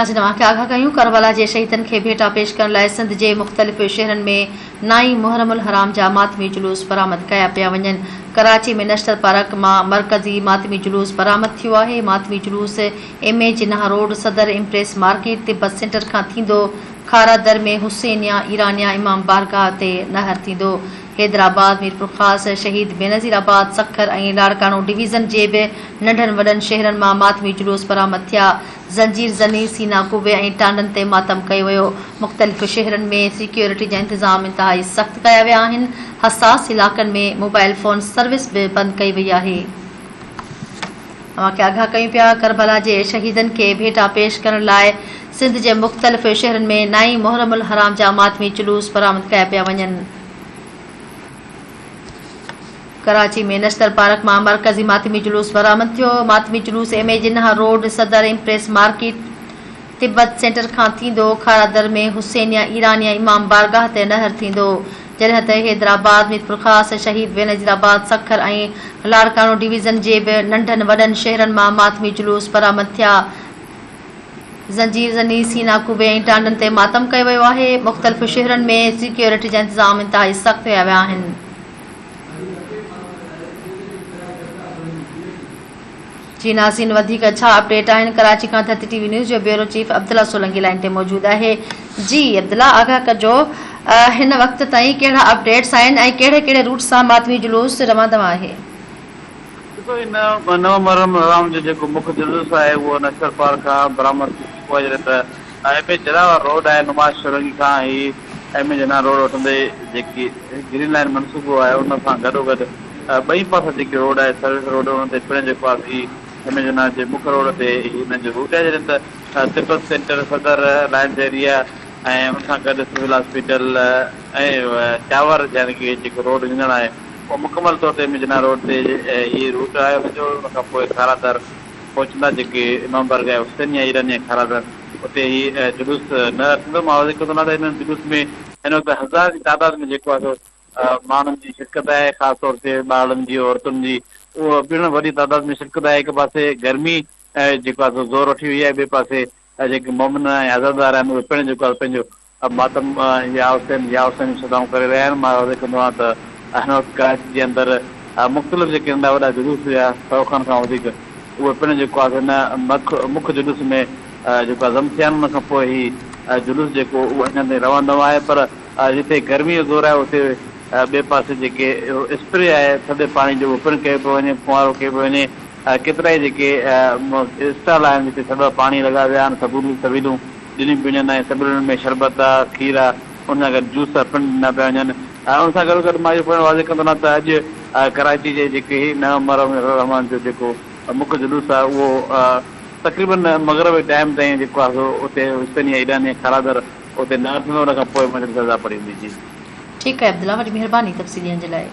اسين توهان کي آگاهه ڪيون ڪربلا جي شهيدن کي ڀيٽا پيش ڪرڻ لاء سنڌ جي مختلف شهرن ۾ نائين محرم الحرام جا ماتمي جلوس برآمد ڪيا پيا وڃن. ڪراچي ۾ نشتر پارڪ مان مرڪزي ماتمي جلوس برآمد ٿيو آهي. ماتمي جلوس M A Jinnah road, Saddar, Empress market, Tibet centre کان ٿيندو کارادر ۾ حسينيه ايرانيه امام بارگاهه تي نهر ٿيندو. حيدرآباد، ميرپورخاص، شهيد بينظير آباد، سکر ۽ لاڙڪاڻو ڊويزن جي به ننڍن وڏن شهرن مان ماتمي جلوس برآمد ٿيا. زنجير زني، سينا قبي ۽ ٽانڊن تي ماتم ڪيو ويو. مختلف شهرن ۾ سيڪيورٽي جا انتظام انتهائي سخت ڪيا ويا آهن. حساس علائقن ۾ موبائل فون سروس به بند ڪئي وئي آهي. اوهان کي آگاهه ڪيون پيا ڪربلا جي شهيدن کي ڀيٽا پيش ڪرڻ لاء سنڌ جي مختلف شهرن ۾ نائين محرم الحرام جا ماتمي جلوس برآمد ڪيا پيا وڃن. ڪراچي ۾ نشتر پارڪ مان مرڪزي ماتمي جلوس برآمد ٿيو. ماتمي جلوس M A Jinnah road, Saddar, Empress market, Tibet centre کان ٿيندو کارادر ۾ حسينيه ايرانيه امام بارگاهه تي نهر ٿيندو. جڏهن ته حيدرآباد، ميرپورخاص، شهيد بينظير آباد، سکر ۽ لاڙڪاڻو ڊويزن جي به ننڍن وڏن شهرن مان ماتمي جلوس برآمد ٿيا. زنجير زني، سينا قبي ۽ ٽانڊن تي ماتم ڪيو ويو آهي. مختلف شهرن ۾ سيڪيورٽي جا انتظام انتهائي سخت ڪيا ويا آهن. جي ناظرين وڌيڪ ڇا اپڊيٽ آهن ڪراچي کان ڌرتي ٽي وي نيوز جو bureau chief Abdullah Solangi line تي موجود آهي جي عبدالله آگاهه ڪجو هن وقت تائين ڪهڙا اپڊيٽس آهن ۽ ڪهڙي ڪهڙي روٽ سان ماتمي جلوس روان دوان آهي. ڏسو هن نو محرم الحرام جو جيڪو مک جلوس آهي اهو نشتر پارڪ کان برآمد ٿي چڪو آهي جڏهن ته ايم اي جناح وارو روڊ آهي نمائش سولنگي کان هي ايم اي جناح روڊ وٺندي جيڪي گرين لائين منصوبو آهي ان سان گڏوگڏ ٻئي پاسا جيڪي روڊ آهي سروس روڊ ان تي پڻ جيڪو آهي هي ايم اي جناح جي مک روڊ تي هي هنن جو روٽ آهي جڏهن ته Tibet centre Saddar lines area ۽ ان سان گڏ سول هاسپيٽل ۽ ٽاور يعني ڪي جيڪو روڊ ويندڙ آهي اهو مڪمل طور تي مجنا روڊ تي هي روٽ آهي ان جو ان کان پوء کارادر پهچندا جيڪي امام بارگاهه حسينيه ايرانيه کارادر اتي هي جلوس نه ٿيندو مان واضح ڪندو هلان ته هن جلوس ۾ هن وقت هزارن جي تعداد ۾ جيڪو آهي سو ماڻهن جي شرڪت آهي خاص طور تي ٻارڙن جي عورتن جي اهو پڻ وڏي تعداد ۾ شرڪت آهي هڪ پاسي گرمي جيڪو آهي سو زور وٺي وئي آهي ٻئي پاسي جيڪي مومن ۽ عزادار آهن اهي پڻ جيڪو آهي پنهنجو ماتم يا حسين يا حسين جون صدائون ڪري رهيا آهن. مان واضح ڪندو آهيان ته هن وقت ڪراچي جي اندر مختلف جيڪي ننڍا وڏا جلوس هيا سئو کن کان وڌيڪ اهي پڻ جيڪو آهي هن مک مک جلوس ۾ جيڪو آهي ضم ٿيا آهن ان کان پوء هي جلوس جيڪو اهو اڃا تائين روان دوان آهي پر جتي گرمي جو دور آهي اتي ٻئي پاسي جيڪي اسپري آهي ٿڌي پاڻي جو اهو پڻ ڪيو پيو وڃي ڦوهارو ڪيو پيو وڃي ڪيترائي جيڪي اسٽال آهن جتي ٿڌا پاڻي لڳا ويا آهن سبيلون ڏنيون پيون وڃن ۽ سٻرن ۾ شربت آ، کير آ، ان سان گڏ جوس آ پڻ ڏنا پيا وڃن ۽ ان سان گڏو گڏ مان اهو پڻ واضح ڪندو هلان ته اڄ ڪراچي جي جيڪي هي نو محرم الرحمان جو جيڪو مک جلوس آ اهو تقريبن مغرب جي ٽائيم تائين جيڪو آ سو اتي حسينيه ايرانيه کارادر اتي نه ٿيندو ان کان پوء مجلس عزا پڙهي ويندي جي. ٺيڪ آهي عبدالله وڏي مهرباني تفصيل ڏيڻ جي لاء.